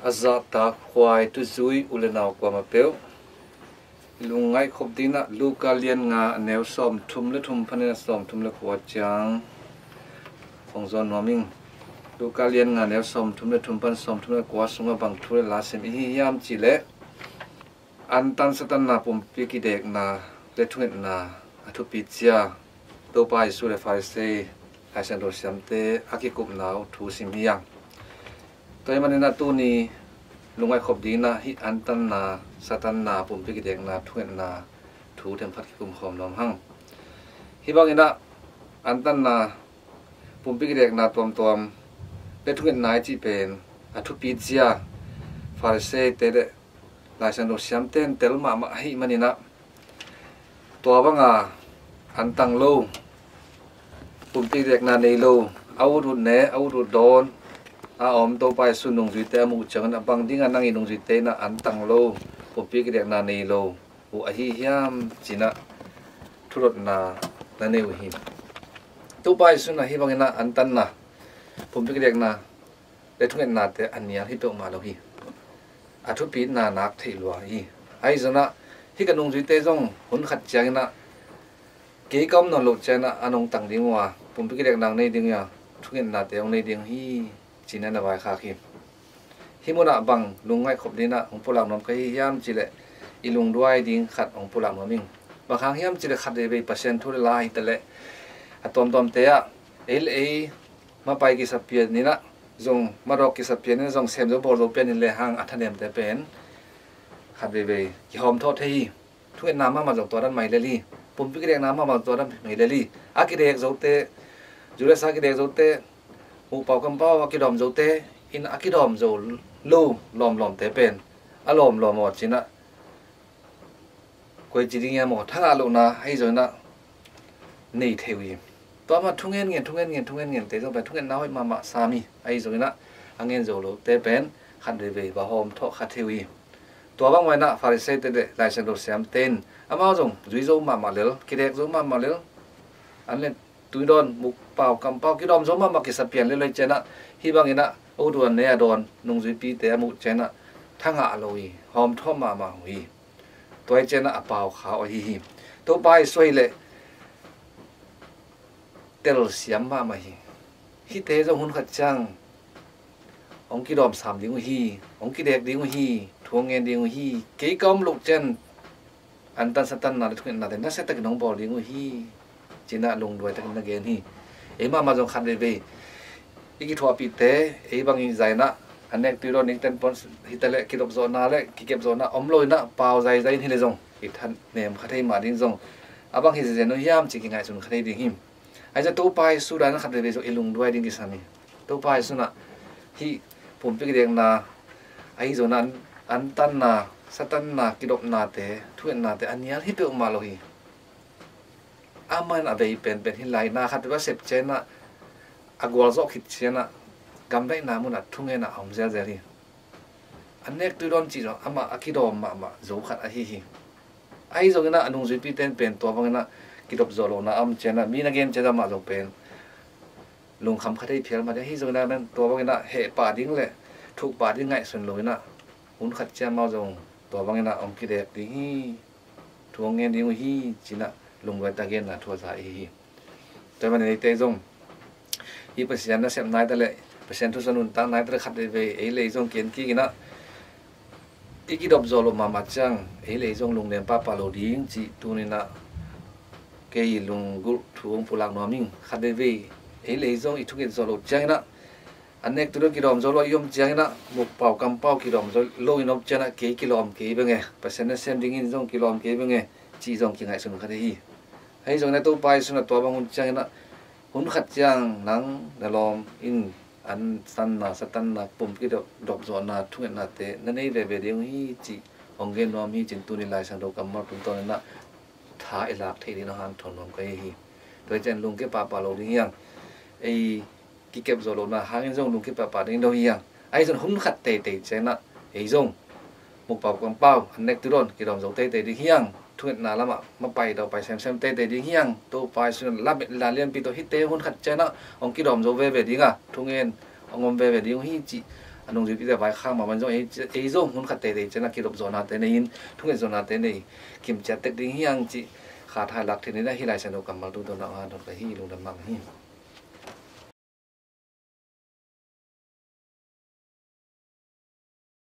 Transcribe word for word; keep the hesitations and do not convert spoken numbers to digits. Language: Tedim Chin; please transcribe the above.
A zahtak huai tuzui u le nau kuamah peuh, lungngaih khop dinah Luka lian nga a neu sawmthum le thum panin a sawmthum le kua ciang hong zawn nuam ing. Luka lian nga a neu sawmthum le thum pan sawmthum le kua sungah bang thu le la sim i hi hiam cihleh, antan satanna pumpi kidekna le thungetna a thupi cia Topa Jesu le Pharisee, Laisiangtho siamte a kikupna uh thu sim hi hang. Tua hi maninah tuni lungngaih khop dinah hih antanna satanna pumpi kidekna thungetna thu themkhat kikum khawm nuam hang. Hih banginah antanna pumpi kidekna tuamtuam le thungetna i cih pen a thupi cia Pharisee te le Laisiangtho siamte in tel mahmah ahih maninah, tua banga antang lo, pumpi kidekna nei lo, a ut ut ne, a ut ut dawn a om Topa Jesu nungzuite a muh ciangin a bang dinga nang i nungzuite inah antang lo, pumpi kidekna nei lo uh ahi hiam cinah thudotna na nei uh hi. Topa Jesu inah hih banginah antanna pumpi kidekna le thungetnate a nial hi peuhmah lo hi. A thupitna nak theih lua hi. Ahi zonah hih ka nungzuite zong hun khat cianginah kei ka om nawn loh cianginah an hong tang ding uh a, pumpi kidekna hong nei ding uh a, thungetnate hong nei ding uh hi cinah na vaikhak hi. Hih munah bang lungngaih khop dinah hong pulak nuam ka hi hiam cihleh, i lungduai ding khat hong pulak nuam ing. Bang hang hiam cihleh khat veivei Pasian thu le la hi taleh, a tuamtuamte ah ei le ei mapai kisa pian inah zong, madawk kisa pian inah zong, sem zo bawl zo pian in le hang a thanemte pen khat veivei kihawm thawh thei hi. Thungetna mahmah zong tua dan mah hi lel hi. Pumpi kidekna mahmah zong tua dan mah hi lel hi. A kidek zote, Judas a kidek zote, muhpau kampau a kidawm zote in a kidawm zo lo lawmlawmte pen a lawmlawm aw cinah, koi ci ding hiam aw, thangah lohna ahi zonginah nei thei uh hi. Tua mah thungen ngen, thungen ngen, thungen ngente zong pen thungetna hoih mahmah sam hi. Ahi zonginah a ngen zo lote pen khat veivei va hawm thawh kha thei uh hi. Tua bang mah inah Pharisee te le Laisiangtho siamte in amau zong zui zo mahmah lel, kidek zo mahmah lel, an le tui dawn, mukpau kampau kidawm zo mahmah kisa pian lel uh hi cianah, hih banginah a ut ut a ne a dawn nungzuipite a muh cianah thangah lo hi, hawm thawh mahmah uh hi. Tua hi cianah a pau kha uh ahi hi. Topa Jesu ahih leh telsiam mahmah hi. Hihte zong hun khat ciang hong kidawm sam ding uh hi, hong kidek ding uh hi, thu hong ngen ding uh hi. Kei ka om loh ciang antan satanna le thungetnate nasia takin hong bawl ding uh hi cinah lungduai takin na gen hi. Ei mahmah zong khat veivei i kithuahpihte, ei bang i zainah a nek tui dawn i ten pon hi taleh kidop zawhna le kikep zawhna om lo inah pau zaizai in hi le zong i thanem kha thei mah ding zong a bang hi zenzen uh hiam ci kingaihsun kha thei ding hi. Ahi zong Topa Jesu dan khat veivei zong i lungduai ding kisam hi. Topa Jesu inah hih pumpi kidekna ahi zonah an, antanna, satanna, kidopnate, thungetnate a nial hi peuhmah lo hi. Amah in a vei penpen hi lai, na khat vei a sep cianah, a gualzawh khit cianah gamdaihna munah thungenah a om zelzel hi. A nek tui dawn cih zong amah a kidawm mahmah zo khat ahi hi. Ahi zonginah a nungzuipite in pen tua banginah kidop zawh lohna a om cianah, mi na gen cianah amah zong pen lungkham kha thei phial mah ding. Ahi zonginah tua banginah heh pah ding le thuk pah ding ngaihsun loinah hun khat ciang amau zong tua banginah hong kidek ding hi, thu hong ngen ding uh hi cinah lungduai tak genna thu a za ihi hi. Tua hi manin eite zong hih Pasian nasep nai taleh, Pasian thu sa nuntak nai taleh khat veivei ei le ei zong kian kikinah i kidop zawh loh mahmah ciang ei le ei zong lungnem pahpah lo ding cih tuninah kei lunggulh thu hong pulak nuam ing. Khat veivei ei le ei zong i thunget zawh loh cianginah, a nek tui dawn kidawm zo lo i om cianginah, mukpau kampau kidawm zo lo in om cianginah, kei kilawm kei benge, Pasian nasem dingin zong kilawm kei benge cih zong kingaihsun kha thei hi. Ahi zongin a Topa Jesu in a tua bang hun ciangin a, hun khat ciang nang na lawm in antanna, satanna, pum kidop, dopzawhna, thungetnate na nei veve ding uh hi cih hong gen nuam hi. Cin tuni Lai Siangtho kammal tungtawnin a tha i lak theih dingin a hanthawn nuam ka hi hi. Tua hi ciang lungke pahpah lo ding hi hang. Ei kikep zawh lohna hangin zong lungke pahpah ding lo hi hang. Ahi zong hun khat teitei ciangin a ei zong mukpau kampau, an nek tu dawn kidawm zo teitei ding hi hang. Thungetna lamah mapai dawpai semsem teitei ding hi hang. Topa Jesu in lamet la lianpi tawh hihte hun khat ciangin a hong kidawm zo veve ding a, thungen hong om veve ding uh hi cih A nungzuipite vai khang mahmah zong ei, ei zong hun khat teitei ciang a kidop zawnate nei in, thunget zawnate nei, kimciat tek ding hi hang cih khat hai lak theih ni na hi. Lai Siangtho kammal tungtawn a hong hanthawn ka hi. Lungdam mahmah hi.